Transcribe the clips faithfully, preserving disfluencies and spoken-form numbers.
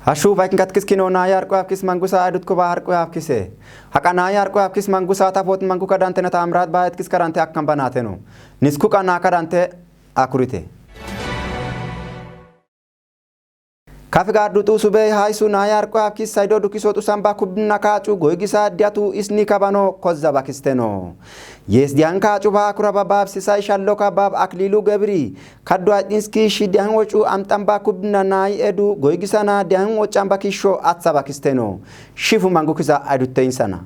Hashu vaikin katkis kino naya arqu hafkis mangusa adut kuba arqu hafkise. Haka naya arqu hafkis mangusa tapot mangu kadante na tamrat ba etkis karante akkan banateno. Nisku kana kadante akurite. Kafi gardu tu sube haisu naya arqu hafkis saido dukiso tu samba kubna kacu goigisa diatu isni kabano kozza bakisteno. Yes dianka cuba kuraba bab sisai shalloka bab aklilu gebri. Kaddu adinski shi dian ocu amtamba kubna nai edu goigisana dian ocamba kisho atsa bakisteno. Shifu mangu kisa adutte insana.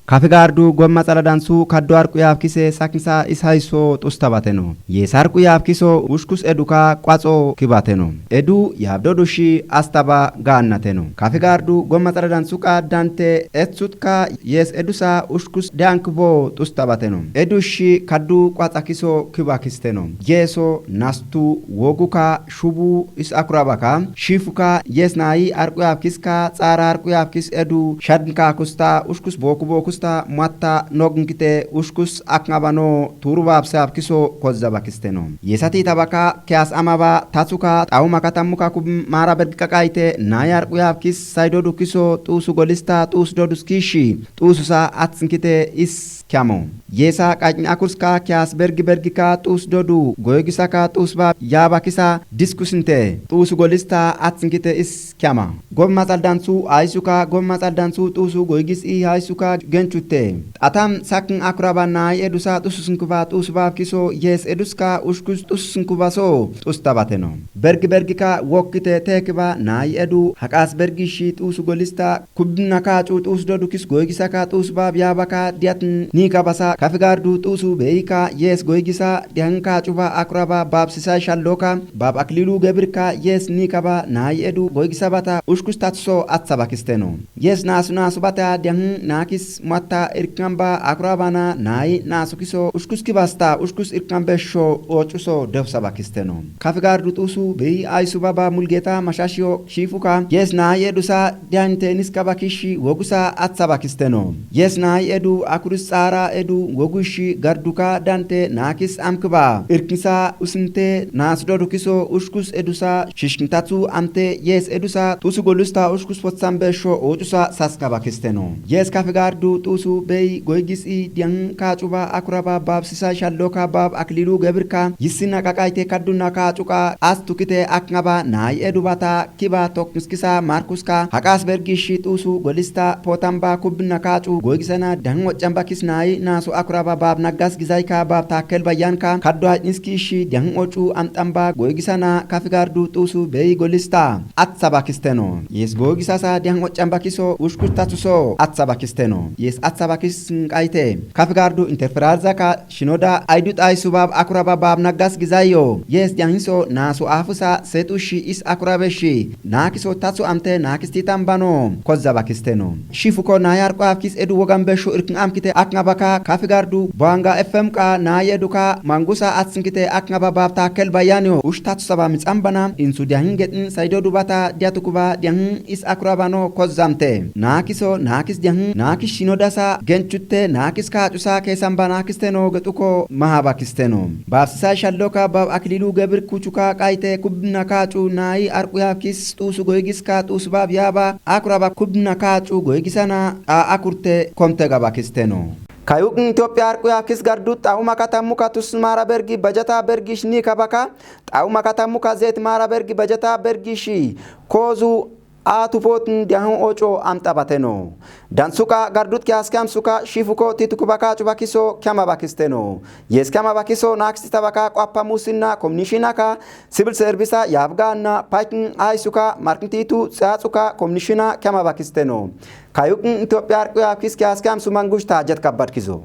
Kafi gardu gomma tsaladansu kaddu arqu yafkise saknsa ishaiso tusta bateno. Yes arqu yafkiso ushkus eduka qwatso kibateno. Edu yabdo dushi astaba gannateno. Kafi gardu gomma tsaladansu ka dante etsutka yes edusa ushkus diankibo tusta bateno. Edu shi kaddu qwatsa kiso kibakisteno. Yeso nastu woguka shubu is akurabaka shifuka yes nai arqu yafkiska tsara arqu yafkis edu shadnka kusta ushkus boku bokusta mwatta nognkite ushkus akngabano turu babse hafkiso kozza bakisteno. Yesati tabaka kiyas amaba tatsuka tauma katammuka kub mara bergika kaite nai arqu yafkis saido dukiso tusu golista tus dodus kishi tususa atsnkite is kyamo. Yesa qajn akurska kyas bergi bergika tus dodu goigisaka tus ba yabakisa diskusinte tus golista atsnkite is kyama. Gomma tsaldansu aisuka gomma tsaldansu tusu goigis i haisuka genchutte. Atam sakn akuraba nai edusa tususnkuba tus ba kiso yes eduska ushkus tususnkuba so tusta bateno. Bergi bergika wokkite tekiba nai edu haqas bergi shi tusu golista kubna kacu tus dodukis goigisaka tus bab yabaka diatn nikabasa kafi gardu tusu beika yes goigisa dian kacuba akuraba bab sisai shalloka bab aklilu gebirka yes nikaba nai edu goigisa bata ushkus tatso atsa bakisteno. Yes nasu nasu bata dian nakis mwatta irkamba akurabana nai nasu kiso ushkus kibasta ushkus irkambe sho ocuso defsa bakisteno. Kafi gardu tusu bei aisu baba mulgeta mashashiyo shifuka yes nai edusa dian tenis kabakishi wogusa atsa bakisteno. Yes nai edu akurus tsara edu wogushi garduka dante nakis amkiba irknsa usnte nas dodukiso ushkus edusa shishkntatsu amte yes edusa tusu golusta ushkus potsambe sho ocusa saska bakisteno. Yes kafi gardu tusu bei goigis i dian kacuba akuraba bab sisa shalloka bab aklilu gebirka yissina kakaite kadduna kacuka astukite akngaba nai edubata kiba toknskisa markuska haqas bergi shi tusu golista potamba kubna kacu goigisana dian ocamba kis nai nasu akuraba bab naggas gizaika bab takkel bayanka kaddu hajniski shi dian ocu amtamba goigisana kafi gardu tusu bei golista atsa bakisteno. Yes goigisasa dian ocamba kiso ushkus tatsuso atsa bakisteno. Yes atsa bakis nkaite kafi gardu interferazaka shinoda aidu xayi subab akuraba bab naggas gizayo yes dian hiso nasu afusa setu shi is akurabe shi nakiso tatsu amte nakisti tambano kozza bakisteno. Shifuko nayar qafkis edu wogan besho irkin amkite akngabaka kafi gardu banga F M qa naye duka mangusa atsinkite akngaba bab takkel bayanio ush tatsu saba mitsambana insu dian hingetin saido dubata diatukuba dian hin is akurabano kozzamte nakiso nakis dian hin nakis shinodasa genchutte nakis kacusa kesamba nakisteno getuko mahabakisteno. Bab sisa shalloka bab aklilu gebir kuchuka qaite kubna kacu nai arqu yafkis tusu goigiska tusu bab yaba akuraba kubna kacu goigisana a akurte komte gabakisteno. Kayuk Ethiopia arqu yafkis gardu tauma katammuka tus mara bergi bajata bergi shni kabaka tauma katammuka zet mara bergi bajata bergi shi kozu atu potin diahun oco amta bateno. Dan suka gardut kias kiam suka shifuko titu kubaka cuba kiso kiama bakisteno. Yes kiama bakiso naksti tabaka kwapa musinna komnishinaka civil service ya afgana paikin ai suka markin titu tsa suka komnishina kiama bakisteno. Kayukin Ethiopia arqu ya kis kias kiam sumangush tajat kabbat kizo.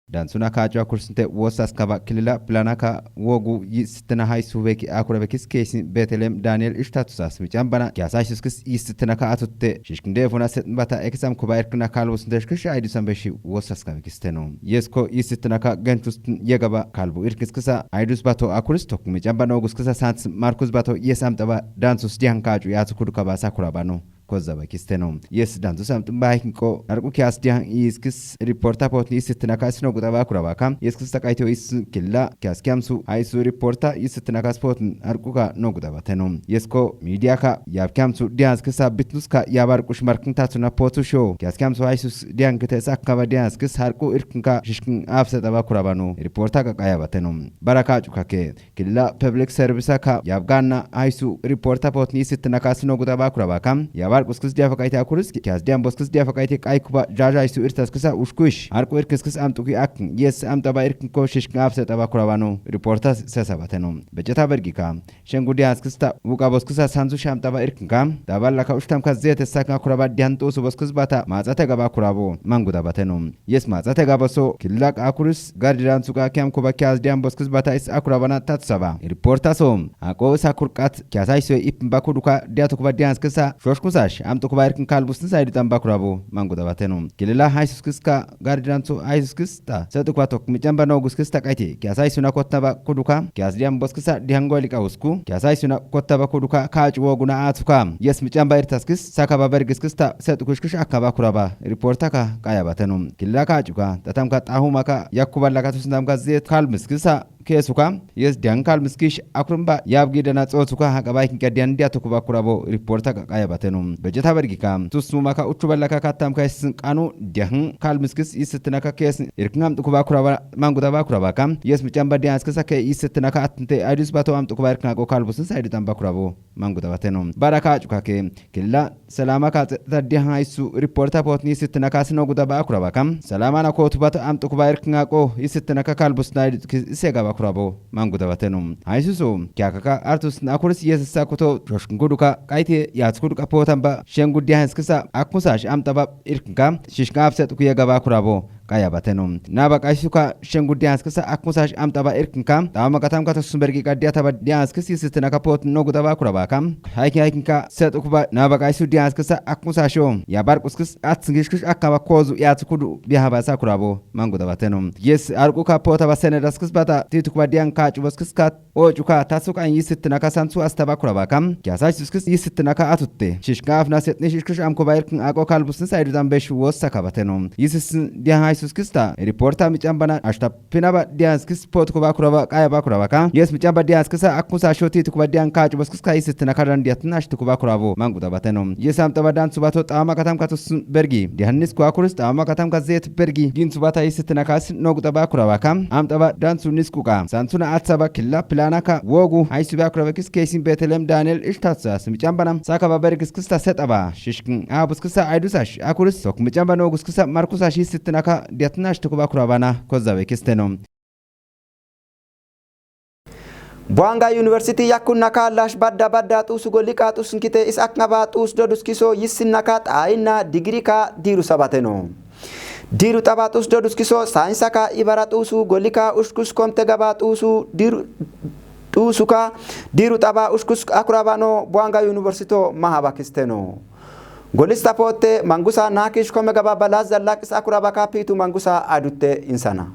Dan suna ka cuwa kursinte wosas kaba kilila planaka wogu yi sitina hai subeki akura bekis kesin Betelem Daniel ishtatusas micambana kiasa shishkis yi sitina ka atutte shishkinde funa setn bata ekisam kuba erkina kalbu sinte shkish aidu sambeshi wosas kaba kisteno. Yesko yi sitina ka gentus yegaba kalbu irkiskisa aidus bato akuris tok micambana oguskisa sans Markus bato yesam taba dansus dihan ka cuya tukudu kaba sakura bano. Kozaba kisteno. Yes dantu samtun ba hinko. Arku kias dian iskis reporta potni isitna kasno gutaba kurabaka. Yes kista kaito is killa kias kiamsu aisu reporta isitna kas potn arku ka no gutaba teno. Yes ko media ka yab kiamsu dians kisa bitnus ka yabar kush markin tatsuna potu show. Kias kiamsu aisus dian kete sakaba dians kis harku irkin ka shishkin afset aba kurabano. Reporta ka kaya bateno. Baraka chukake. Killa public service ka yabganna aisu reporta potni isitna kasno gutaba kurabaka. Yabar kuskis dia fakaita kuris kias dian boskis dia fakaita kai kuba jaja aisu irtas kisa ushkuish. Harku irkis kis amtuki ak. Yes amtaba irkin ko shishkin afset aba kurabano. Reporta sesa bateno. Bejeta bergika. Shengu dians kista wuka boskisa sanzu shamtaba irkin ka. Daballa ka ushtam ka zete sakna kuraba dian tusu boskis bata. Matsate gaba kurabo. Mangu dabateno. Yes matsate gaba so. Killak akuris gardiran suka kiam kuba kias dian boskis bata is akurabana tatsaba. Reporta so. Ako is akurkat kias aiso ipin bakuduka diatu kuba dians kisa. Shoshkusash amtu kuba irkin kalbus nisa idutan bakurabo. Mangu dabateno. Killa haisus kiska gardiran su haisus kista. Setu kuba tok michamba no guskista kaiti. Kias aiso na kotna bakuduka. Kias dian boskisa dian goilika usku. Kias aiso na kotna bakuduka kachu woguna atuka. Yes michamba irtaskis. Sakaba bergiskista. Setu kushkush akaba kuraba. Reporta ka kaya bateno. Killa kachuka tatam ka tahuma ka yakuballa ka tusndam ka zet kalmiskisa. Kesuka. Yes dian kalmiskish akurumba yabgi dana tsotuka hakaba ikin ka dian dia tukuba kurabo. Reporta ka kaya bateno. Bejeta bergika tusuma ka uchuballa ka katam ka isin kanu dian kalmiskis isitna ka kes irkngam tukuba kuraba. Mangu daba kuraba ka. Yes michamba dian skisa ke isitna ka atnte adus bato am tukuba irknga ko kalbusin saidu tamba kurabo. Mangu dabateno. Baraka chukake. Killa. Salama ka tadihan aisu reporta potni sitna kasno gudaba akurabaka. Salama na kotu bata amtu kuba irknga ko isitna ka kalbus na isegaba kurabo. Mangu dabateno. Aisu so. Kiakaka artus na kuris yes sakuto shoshkun kuduka kaite yats kuduka potamba. Shengu dihan skisa akmusash amtaba irknga. Shishka afset kuya gaba kurabo. Kaya bateno. Naba kaisuka shengu dians kisa akmusash amtaba irkinka. Tama katam kata sumbergi ka diataba dians kisi sitina kapot no gutaba kurabaka. Haikin haikinka set ukuba naba kaisu dians kisa akmusasho. Ya barkus kis atsngishkish akaba kozu yatsukudu biahaba sakurabo. Mangu dabateno. Yes arku kapota basene daskis bata titukuba dian kachu baskis kat. O chuka tasuk an yisitnaka sansu astaba kurabaka. Kiasa suskis yisitnaka atutte. Shishka afna setni shishkish amkuba irkin ako kalbusn saidu dan besh wos sakabateno. Yisis dian haisuskista. Reporta michambana ashta pinaba dianskis pot kuba kuraba kaya ba kurabaka. Yes michamba dianskisa akkusa shoti tukuba dian kachu baskiska yisitnaka dan diatn ashtu kuba kurabo. Mangu dabateno. Yes amtaba dan subato tama katam katus bergi. Dihannis kwa kuris tama katam ka zet bergi. Gin subata yisitnaka sin no gutaba kurabaka. Amtaba dan sunis kuka. Sansuna atsaba killa planaka wogu. Haisuba kurabakis kesin Betelem Daniel ishtatsa simichambana. Sakaba bergis kista setaba. Shishkin abus kisa aidusash. Akuris sok michamba no gus kisa markusash yisitnaka diatnash tukuba kurabana. Kozabe kisteno. Buanga University yakunnaka lash badda badda tusu golika tusunkite is akngaba tus doduskiso yissinaka taina digrika diru sabateno. Diru taba tus doduskiso sainsaka ibara tusu golika ushkus komte gaba tusu diru tusuka diru taba ushkus akurabano Buanga University mahabakisteno. Golista pote mangusa nakish kome gaba balaz zallakis akurabaka pitu mangusa adutte insana.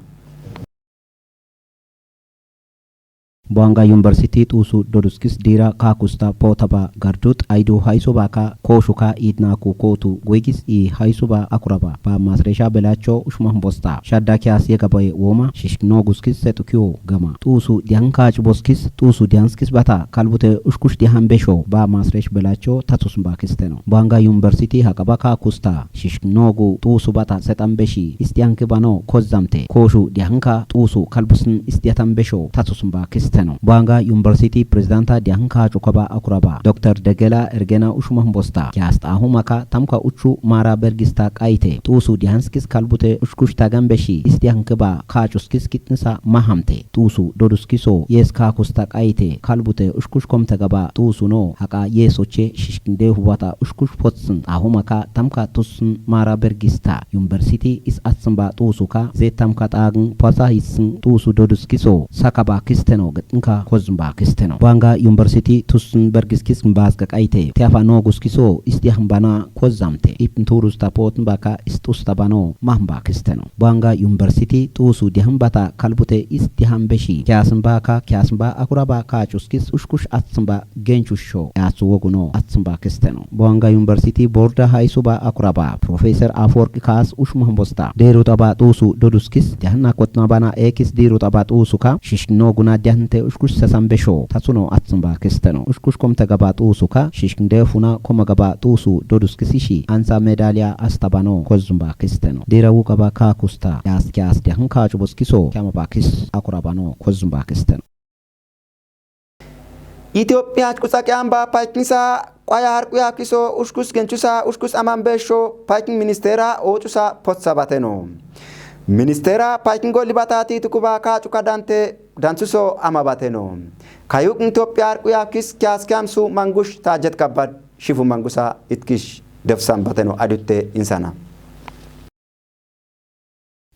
Buanga University tusu doduskis dira kakusta potaba gardut aidu haisuba ka koshuka idna ku kotu gwegis i haisuba akuraba ba masresha belacho ushmah bosta shadda kias yegabaye woma shishk no guskis setukio gama tusu dian kach boskis tusu dianskis bata kalbute ushkush dihan besho ba masresh belacho tatus mbakisteno. Buanga University hakaba kakusta shishk nogu tusu bata setan beshi istianki bano kozzamte koshu dihanka tusu kalbusn istiatan besho tatus mbakisteno. Buanga University Presidenta dihanka chukaba akuraba Dr. Degela Ergena ushmah bosta kias tahumaka tamka uchu mara bergista kaite tusu dihanskis kalbute ushkush tagan beshi istianki ba kachuskis kitnisa mahamte tusu doduskiso yes kakusta kaite kalbute ushkush komte gaba tusu no haka yesoche shishkinde hubata ushkush potsn tahumaka tamka tusn mara bergista University is atsnba tusuka ze tamka tagn pasa hisn tusu doduskiso sakaba kisteno. Nka kozmbakisteno. Bwanga University tusn bergiskis mbasga qaite. Tiafa no guskiso istiahmbana kozamte. Ipn turus tapot mbaka istus tabano mahmbakisteno. Bwanga University tusu diahmbata kalbute istiahmbeshi. Kiasmbaka kiasmba akuraba kacuskis ushkush atsmba genchusho. Yatsu woguno atsmbakisteno. Bwanga University borda haisuba akuraba Professor Afwork kas ushmahmbosta. Deru taba tusu doduskis diahna kotna bana ekis diru taba tusu ka shishkno guna diahante ushkush sasambesho. Tatsuno atsmbakisteno. Ushkush komta gaba tusu ka shishknde funa koma gaba tusu doduskisishi. Ansa medalya astabano kozmbakisteno. Dira wukaba kakusta. Yas kias diahn kacuboskiso. Kiamabakis akurabano kozmbakisteno. Itophiya cuqusa qiyamba payknisa qwaya harquya kiso ushkus genchusa ushkus aman besho paykn ministera ocusa potsa bateno. Ministera paykn golli batati tukuba ka cuka dante dansuso ama bateno. Kayuk Itophiya harquya kis kiyas kiyamsu mangush tajet kabad shifu mangusa itkish defsan bateno adutte insana.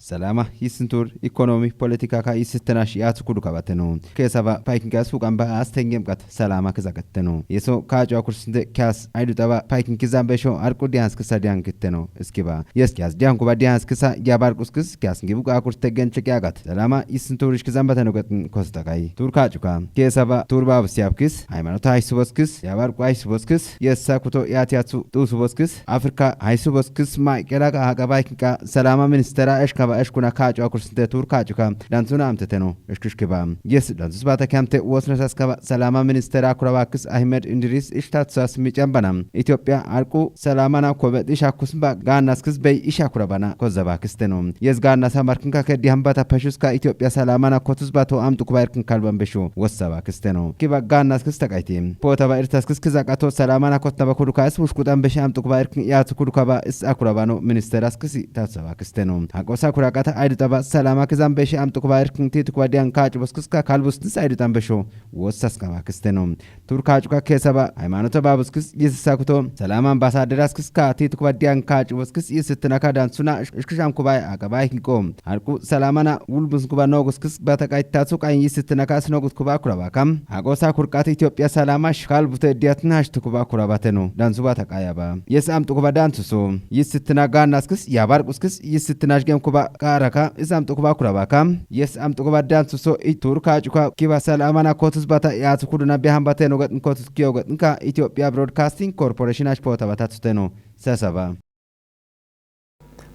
Salama, yisntur, ekonomi, politika ka yisitnash yatsu kudu kabateno. Kesaba paykngas fuqan ba astengem kat salama kizagatteno. Yeso kacu akursinde kias aydu taba paykn kizan besho arku dianskisa diankitteno. Iskiba. Yes kias diankuba dianskisa yabar kuskis kias ngibu akurste genchik yagat. Salama, yisntur ishkizan bateno gatn kostaqai. Tur kacuka. Kesaba tur babus yapkis. Haymanota haysuboskis. Yabar kuaysuboskis. Yessa kuto yatiyatsu tusuboskis. Afrika haysuboskis ma kelaga haqabayknka salama ministera eshkaba eshkuna kacu akursinte tur kacuka. Dansuna amteteno. Eshkishkiba. Yes dansus bata kamte wosna saskaba salama ministera kurabakis Ahmed Indiris ishtatsas micanbana. Ethiopia arku salamana kobet ishakusmba gannaskis bey ishakurabana kozabakisteno. Yes gannasa marknka ke dihambata peshuska Ethiopia salamana kotusbato amtu kubayrkn kalban beshu wossabakisteno. Kiba gannaskis taqayti. Potaba irtaskis kizaqato salamana kotnaba kuduka is wushkutan beshi amtu kubayrkn yatsu kudukaba is akurabano ministeraskisi tatsabakisteno. Haqosa kuraqata aydutaba salama kizan beshi amtu kubayrkn titukuba dian kacu boskiska kalbusnis aydutan besho wossas kamakisteno. Tur kacuka kesaba haymanota babuskis yisisa kuto salama ambasaderaskis ka titukuba dian kacu boskis yisitnaka dansuna ishkisham kubai aqabai hiko. Harku salamana wulbus kuba noguskis bataqaytatsu qayn yisitnaka asnogut kuba kurabakam. Haqosa kurqat Ethiopia salama shkal bute diatnash tukuba kurabateno. Dansu bataqayaba. Yes amtu kuba dansuso. Yisitna gannaskis yabar kuskis yisitnash gem kuba qaraka is amtu kuba kurabakam. Yes amtu kuba dansuso i tur kacuka kiba salamana kotus bata yatsu kuduna bihan bateno gatn kotus kiyo gatnka Ethiopia Broadcasting Corporation ash pota batatsuteno. Sasaba.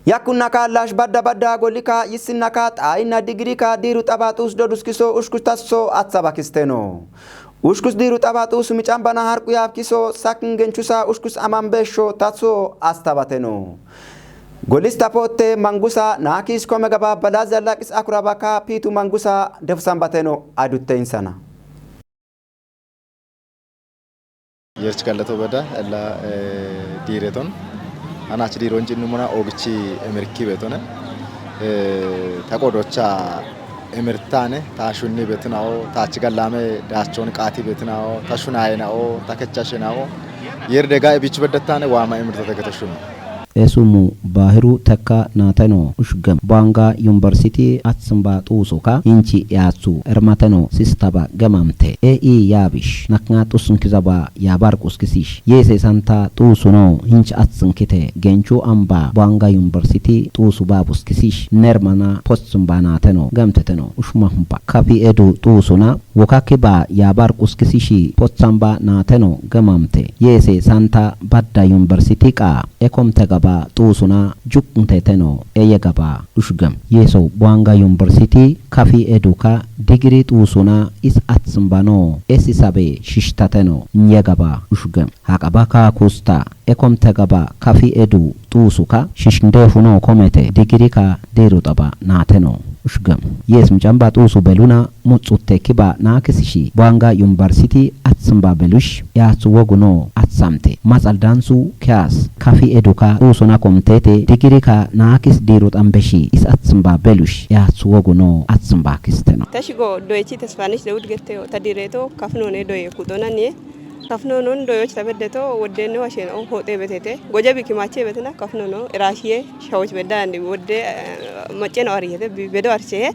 Yakunna ka lash badda badda golika yissinna ka ta inna digiri ka diru taba tus doduskiso ushkustaso atsabakisteno. Ushkus diru taba tus mican bana harqu yabkiso sakin genchusa ushkus aman besho tatso astabateno. Golis tapotte mangusa nakis kome gaba balazi alaqis akurabaka pitu mangusa defusan bateno adutte insana. Yerch gallato bada ella diireton. Anach diiron cinnumuna ogichi emirki betone. Taqodocha emirtane taashunni betinao, taach gallame daachon qaati betinao, tashunayenao, takechashenao. Yer dega ebich beddatane waama emirtate getashun. Esumu bahiru takka nateno ushgam banga university atsimba tusuka inchi yatsu ermateno sistaba gamamte e i yabish nakna tusun kizaba yabar kuskisish yese santa tusuno hinch atsinkite genchu amba banga university tusu babuskisish nermana potsimba nateno gamteteno ushmahmba kapi edu tusuna Wokakki ba yabar quskisishi potsamba nateno gamamte yese santa badda university qa ekomte gaba tusuna juknteteno eye gaba ushgam yeso bwanga university kafi eduka digiri tusuna is atsimbano esi sabe shishtateno nye gaba ushgam haqaba ka kusta ekomte gaba kafi edu tusuka shishknde funo komete digiri ka diru taba nateno ushgam yes micamba tusu beluna mutsutte kiba nakisishi bwanga university atsimba belush yatsu woguno atsamte matsal dansu kias kafi eduka tusuna komtete digiri ka nakis diru tambeshi is atsimba belush yatsu woguno atsimba kisteno. Tashigo doyechi tesfanish dewud gette tadireto kafnone doye kudonanie. Kafnonon doyoch tabeddeto woddenne washen o hote betete goje bikimache betina kafnono irashiye shawoch bedda andi wodde maceno ariyete bedo archeye.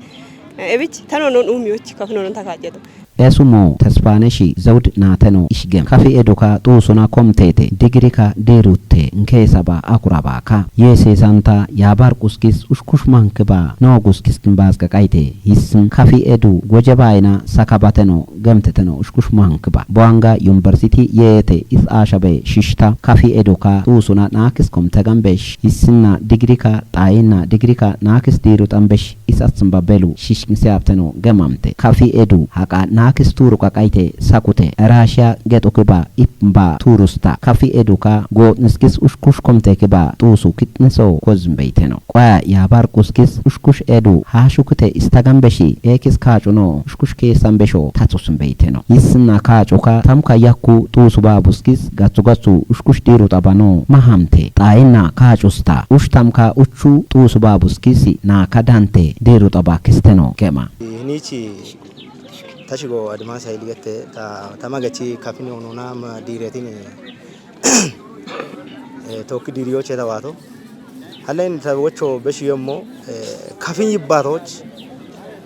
Ebich tanonon umiyoch kafnonon takacceto. Esumo Tesfaneshi Zawud naateno ishgem. Kafi eduka xuusuna komtete, digrika dirutte, nkeesaba akurabaka. Yeese santa yaabar quskis ushkush mankiba, no guskis kimbaz qaqayte, hissin kafi edu gojebayna sakabateno, gemteteno ushkush mankiba. Boanga University yeete is ashabe shishta, kafi eduka xuusuna naakis komtegambesh, hissinna digrika, xaayinna digrika naakis dirutambesh, is atsimba belu shishkin seapteno gemamte. Kafi edu haqa naakis turu qaqayte sakute. Erashiya getukiba ipmba turusta. Kafi eduka gootniskis ushkush komtekiba xuusu kitniso kozmbeyteno. Qoya yaabar quskis ushkush edu haashukite istagambeshi, eekis kaacuno ushkush keesambesho tatsusmbeyteno. Hissinna kaacuka tamka yakku xuusu babuskis gatsu gatsu ushkush dirutabano mahamte. Xaayinna kaacusta ush tamka uchu xuusu babuskisi naaka dante dirutabakisteno gema. Hinichi tashigo Admas Hayil gette ta, tama gachi kafini onona ma diretin, eh, tokki diriyoche tawato. Halen ta wocho beshi yemmo, eh, kafin yibbatoch,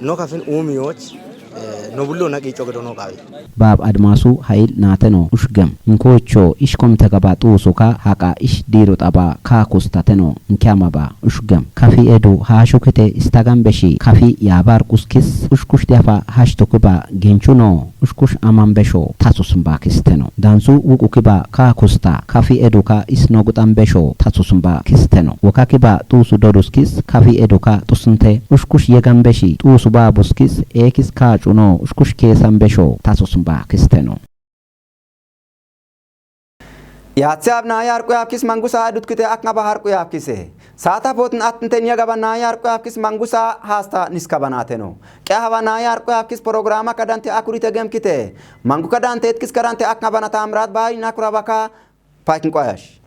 no kafin umiyoch, eh, no bullo na qiico gedo no qaawi. Baab Admaasu Hayil naateno ushgem. Nkocho ish komtegaba xuusuka haqa ish diruxaba kaakustateno nkeamaba ushgem. Kafi edu haashukite istagambeshi, kafi yaabar quskis ushkush diafa hashtokiba genchuno ushkush amambesho tatsusmbakisteno. Dansu wuqukiba kaakusta kafi eduka is noguxambesho tatsusmbakisteno. Wokakiba xuusu doduskis kafi eduka xusunte ushkush yegambeshi xuusu babuskis eekis kaacuno ushkush keesambesho tatsusmbakisteno. Yaatse abnaya arqu yaafkis mangusa adutkite akngaba harqu yaafkise. Saata potin atnten yagaba naya arqu yaafkis mangusa hasta niskaba naateno. Qe haba naya arqu yaafkis programa kadante akurite gemkite. Mangu kadante etkis kadante akngaba na Taamrat Baari nakurabaka. Paykin qoyash.